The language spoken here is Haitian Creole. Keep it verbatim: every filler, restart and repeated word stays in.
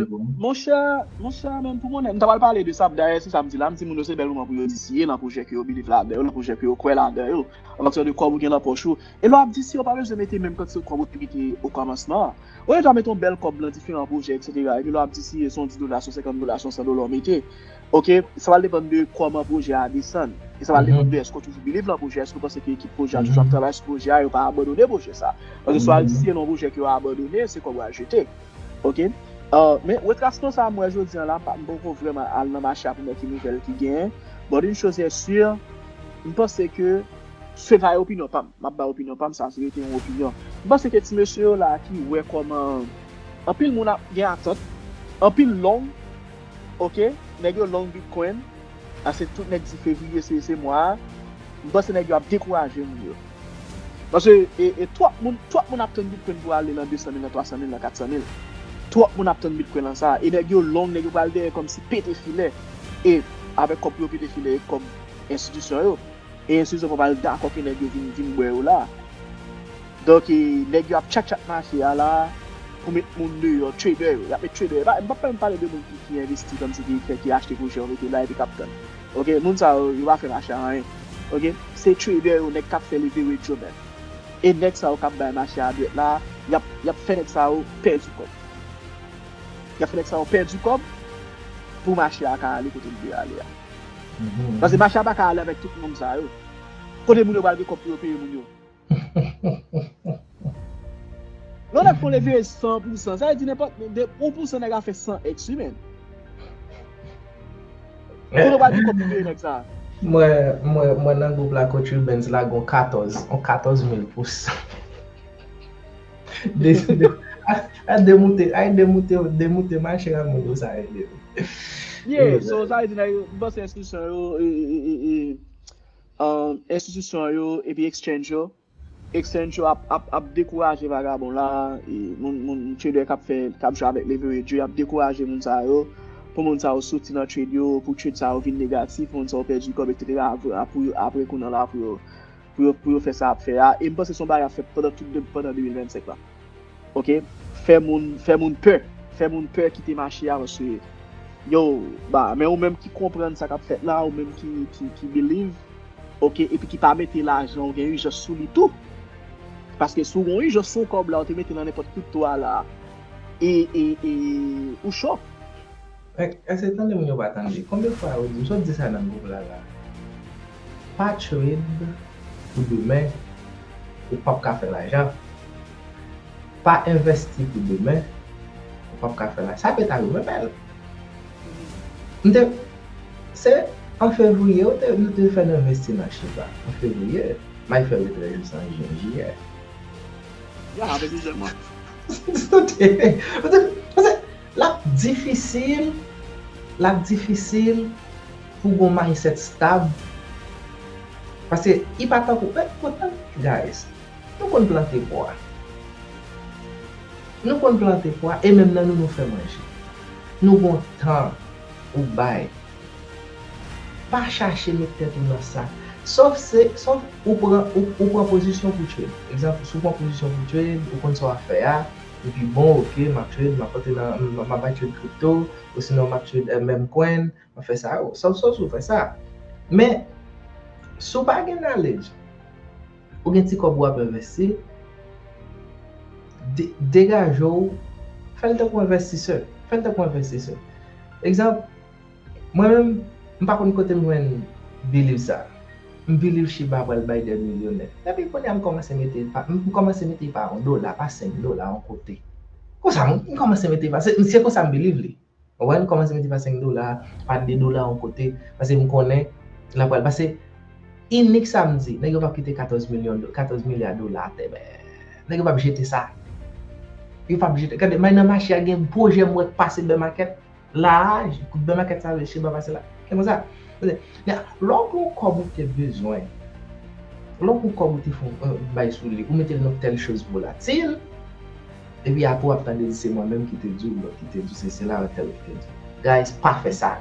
Monchè, monchè, menm pou mwen, m ta pral pale de sa, dayè, se sa m di la, m di moun yo se bèl moman pou yo di siye nan pwojè ke yo believe ladan yo, nan pwojè ke yo kwè ladan yo. Apati de kòb ou gen nan pòch ou. E lè w ap di siye, w pa bezwen mete menm kantite kòb ou te mete okòmansman an. Ou deja mete yon bèl kòb nan diferan pwojè, etsetera. Epi lè w ap di siye, se yon dis dola, se yon senkant dola, se yon san dola w mete. Oke? Sa va depann de kòman pwojè a desann. E sa va depann de èske w toujou believe nan pwojè, èske w panse ke ekip pwojè a toujou ap travay sou pwojè a, yo pa abandone pwojè sa. Paske si w al di siye nan yon pwojè ke yo abandone, se kòb ou al jete. Oke? Ah, men retrasman sa a m wè jodi a la, m pa, m poko vrèman al nan mache a pou m wè ki nouvèl ki genyen. But une chose est sûre, m panse ke, se va opinyon pa m. M ap bay opinyon pa m, sa se rete yon opinyon. M panse ke ti mesye yo la ki wè kòman anpil moun ap gen atant, anpil long, oke, nèg yo long Bitcoin, a se tout nèg di fevriye, se, se mwa a, m panse nèg yo ap dekouraje moun yo. Paske e, e twòp moun, twòp moun ap tann Bitcoin pou ale nan de san mil, nan twa san mil, nan kat san mil. Twòp moun ap tann Bitcoin lan sa. E nèg yo long, nèg yo pral dèyè kòmsi pete filè. E avèk kòb pou yo pete filè, e kòb enstitisyon yo. E enstitisyon pa pral dakò ke nèg yo vin, vin bwè yo la. Donk, e, nèg yo ap tchatchat mache a la pou met moun deyò, trader yo. Y ap met trader yo. E pa, m p ap menm pale de moun ki, ki envesti kòmsi ki fè, ki achte pwojè yo mete la epi k ap tann. Oke, moun sa yo, yo pa fè mache a anyen. Oke, se trader yo, nèg k ap fè leverage yo menm. E nèg sa yo k ap bay mache a dwèt la, y ap, y ap fè nèg sa yo pèdi kòb. Y ap fè nèg sa yo pèdi kòb pou mache a ka ale kote l dwe ale a. Paske mache a pa ka ale avèk tout moun sa yo. Kote moun yo pral gen kòb pou yo peye moun yo? Lè yon nèg fè yon leve san pou san, sa vle di nenpòt de yon pou san nèg a fè san èks wi, men. Kote w pral gen kòb pou peye nèg sa? Mwen, mwen, mwen nan gwoup la, Coach Rubens la, gon katòz, on katòz mil pou san. De, de, a, a demoute, a demoute, demoute mache a moun yo sa rele. Yeah, so sa vle di nèg yo, m panse enstitisyon yo, e, e, e, e, e, um, enstitisyon yo, epi exchange yo, exchange yo ap, ap, ap dekouraje vagabon la, e, moun, moun trader k ap fè, k ap jwe avèk leverage yo, y ap dekouraje moun sa yo, pou moun sa yo soti nan trade yo, pou trade sa yo vin negatif, pou moun sa yo pèdi kòb, etsetera. Apre, apre, apre kounye a la, pou yo, pou yo, pou yo fè sa y ap fè a. E m panse se yon bagay y ap fè pandan tout de, pandan de mil vennsenk la. Oke? Fè moun, fè moun pè. Fè moun pè kite mache a, paske, yo, ba, men ou menm ki konprann sa k ap fèt la, ou menm ki, ki, ki believe, oke, epi ki pa mete lajan ou gen ijans sou li tou. Paske si w gen ijans sou kòb la, ou te mete nan nenpòt kripto a la, e, e, e, ou cho. Èske tande moun yo pa tande? Konbyen fwa yo di m, sot di sa nan gwoup la la? Pa trade pou demen, ou p ap ka fè lajan. Pa envèsti pou demen, ou p ap ka fè lajan. Sa peta yo menm bèl. M te, se an fevriye, ou te, nou te fè n envesti nan Shiba. An fevriye, m al fè retrè jis an jen, jiyè. Ya, avèk plizyè mwa. Paske l ap difisil, l ap difisil pou gon mindset stab. Paske li pa tankou, men poutan, guys, nou konn plante pwa. Nou konn plante pwa, e menm nan nou, nou fè manje. Nou gon tan ou bay. Pa chache met tèt ou nan sa. Sòf se, sòf ou pran, ou, ou pran pozisyon pou trade. Egzanp, si w pran pozisyon pou trade, ou konn sa w ap fè a, epi bon, oke, m ap trade, m ap antre nan, m, m ap bay trade crypto, osinon m ap trade, eh, meme coin, m ap fè sa yo. Sòf, sòf si w fè sa. Men, si w pa gen knowledge, ou gen ti kòb ou ap envesti, de-, degaje w, fè l tankou envestisè. Fè l tankou envestisè. Egzanp, mwen menm, m pa konn kote m jwenn believe sa. M believe Shiba pral bay de milyonè. Epi kounye a m kòmanse mete, pa, m kòmanse mete pa yon dola, pa senk dola yon kote. Konsa, m, m kòmanse mete pa, se, se konsa m believe li. Ou wè, m kòmanse mete pa senk dola, pa de dola yon kote, paske m konnen l ap pral. Paske inik sa m di, nèg yo p ap kite katòz milyon do-, katòz milya dola atè, men nèg yo p ap jete sa. Yo p ap jete. Gade, may nan mache a gen pwojè m wè k pase bear market la a, bear market sa vle Shiba pase la. Se konsa. Lè w pran kòb ou te bezwen, lè w pran kòb ou te fè yon, euh, bay sou li, ou mete l nan tèl choz volatil, epi apre w ap tande di se mwen menm ki te di w, lòt ki te di w, se sila, entèl ki te di w. Guys, pa fè sa.